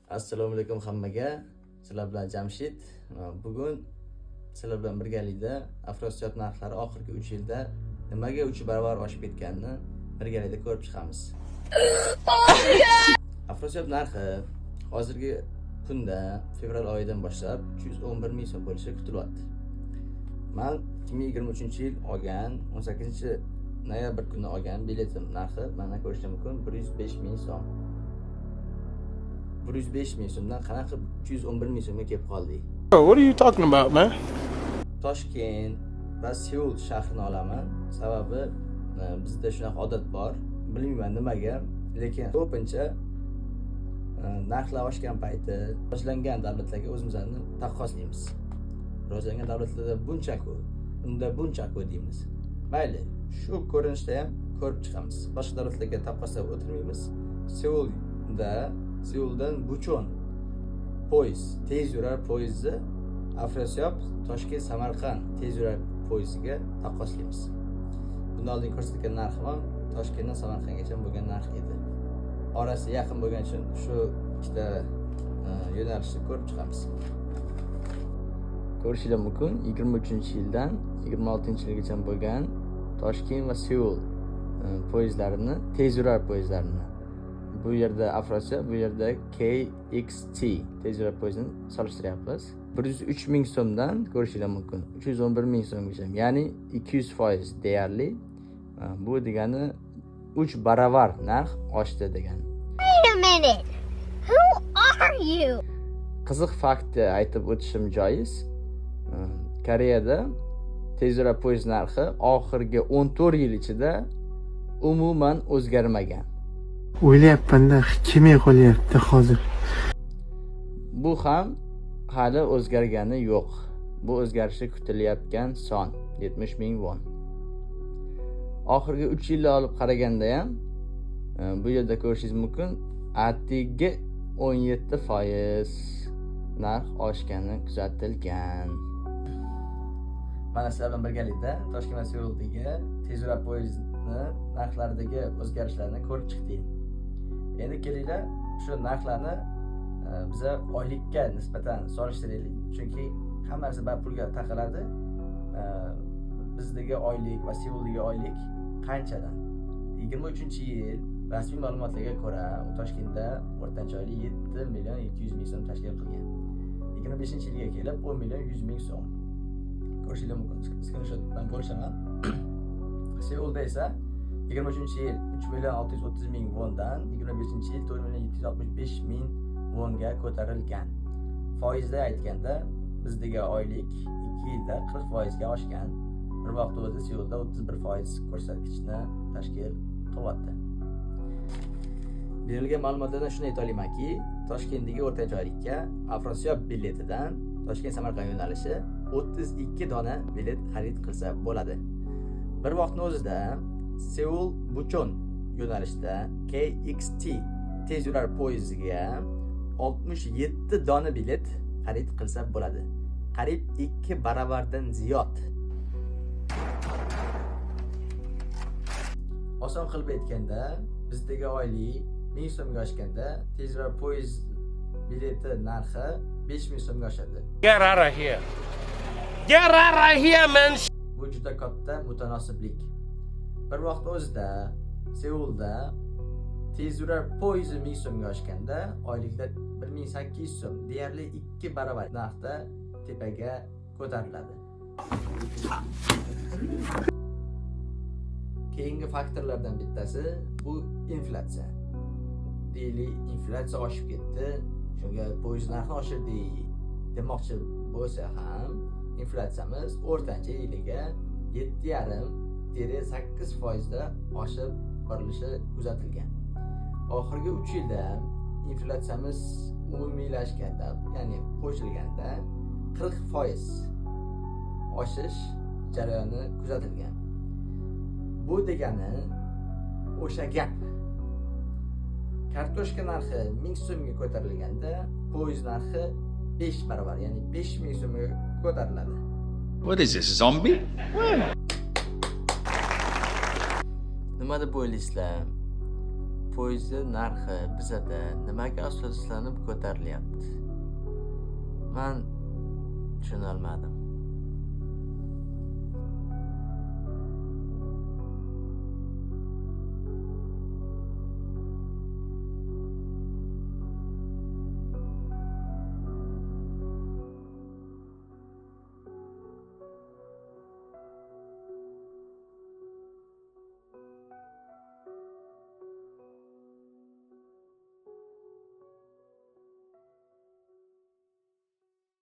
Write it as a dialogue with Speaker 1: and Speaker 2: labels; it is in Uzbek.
Speaker 1: Assalomu alaykum hammaga. Sizlar bilan Jamshid. Bugun sizlar bilan birgalikda Afrosiyob narxlari oxirgi 3 yilda nimaga 3 barobar oshib ketganini birgalikda ko'rib chiqamiz. Afrosiyob narxi hozirgi kunda fevral oyidan boshlab 311 ming so'm bo'lishi kutilyapti. Man 2023-yil olgan 18 noyabr kuni olgan biletim narxi mana ko'rishlar mumkin 105 ming so'm. 105 ming so'mdan qanaqa 311 ming so'mga kelib qoldik?
Speaker 2: Bro, what are you talking about, man?
Speaker 1: Toshkent va Seul shahrini olaman. Sababi bizda shunaqa odat bor. Bilmayman nimaga, lekin ko'pincha narxlar oshgan payti rivojlangan davlatlarga o'zimizni taqqoslaymiz. Rivojlangan davlatlarda buncha-ku, unda buncha-ku deymiz. Mayli, shu ko'rinishda ham ko'rib chiqamiz. Boshqa davlatlarga taqqoslab o'tirmaymiz. Seuldan Buchon poyezd, tez yurar poyezdni Afrosiyob Toshkent Samarqand tez yurar poyezdiga taqqoslaymiz. Bundan oldin ko'rsatgan narxim ham Toshkentdan Samarqandgacha bo'lgan narx edi. Orasi yaqin bo'lgani uchun shu ikkita yo'nalishni ko'rib chiqamiz. Ko'rishingiz mumkin, 23-yildan 26-yilgacha bo'lgan Toshkent va Seul poyezdlarini, tez yurar poyezdlarini. Bu yerda Afrosiyob, bu yerda KXT tez yurar poyezdini solishtiryapmiz. 103 ming so'mdan ko'rishingiz mumkin 311 ming so'mgacha, ya'ni 200% deyarli. Bu degani 3 baravar narx oshdi degani.
Speaker 3: Wait a minute. Who are you?
Speaker 1: Qiziq faktni aytib o'tishim joiz. Koreyada tezyurar poyezd narxi oxirgi 14 yil ichida umuman o'zgarmagan.
Speaker 4: O'ylayapman-da, kelmay qolyapti hozir.
Speaker 1: Bu ham hali o'zgargani yo'q. Bu o'zgarishi kutilayotgan son 70 ming won. Oxirgi 3 yilni olib qaraganda ham bu yerda ko'rishingiz mumkin, atigi 17% narx oshgani kuzatilgan. Mana sizlar bilan birgalikda Toshkent va Seuldagi tezyurar poyezdni narxlaridagi o'zgarishlarni ko'rib chiqdik. Endi kelinglar, shu narxlarni biza oylikka nisbatan solishtiraylik, chunki hamma narsa baribir pulga taqaladi. Bizdagi oylik va Seuldagi oylik qanchadan? 23-yil rasmiy ma'lumotlarga ko'ra, Toshkentda o'rtacha oylik 7 million 700 ming so'm tashkil qilgan. 25-yilga kelib 10 million 100 ming so'm. Ko'rishingiz mumkin, skrinshot bilan bo'lishaman. Seulda esa 23-yil 3 million 630 ming wondan 25-yil 4 million 765 ming wonga ko'tarilgan. Foizda aytganda, bizdagi oylik 2 yilda 40% ga oshgan. Bir vaqt o'zida Seulda 31% ko'rsatkichni tashkil qilyapti. Berilgan ma'lumotlardan shuni ayta olamanki, Toshkentdagi o'rtacha oylikka Afrosiyob biletidan Toshkent Samarqand yo'nalishi 32 dona bilet xarid qilsa bo'ladi. Bir vaqtning o'zida Seul Buchon yo'nalishida KXT tez yurar poyezdiga 67 dona bilet xarid qilsa bo'ladi. Qariyb 2 baravardan ziyod. Oson qilib aytganda, bizdagi oylik 1000 so'mga oshganda tezyurar poyezd bileti narxi 5000 so'mga oshadi.
Speaker 2: Get out of here. Get out of here, man.
Speaker 1: Bu juda katta mutanosiblik. Bir vaqt o'zida Seulda tezyurar poyezdi 1000 so'mga oshganda oyliklar 1800 so'm, deyarli 2 barobar narxda tepaga ko'tariladi. Keyingi faktorlardan bittasi bu inflyatsiya. Deylik, inflyatsiya oshib ketdi, shunga poyezd narxini oshirdik demoqchi bo'lsa ham, inflyatsiyamiz o'rtancha yiliga 7,5-8% da oshib borilishi kuzatilgan. Oxirgi 3 yilda inflyatsiyamiz umumiylashganda, ya'ni qo'shilganda 40% oshish jarayoni kuzatilgan. Bu degani o'sha gap. Kartoshka narxi 1000 so'mga ko'tarilganda poyezd narxi 5 barobar, ya'ni 5000 so'mga ko'tariladi.
Speaker 5: What is this, a zombie?
Speaker 1: Nima deb o'ylaysizlar? Foizi narxi bizada nimaga asoslanib ko'tarilyapti? Man tushunolmadim.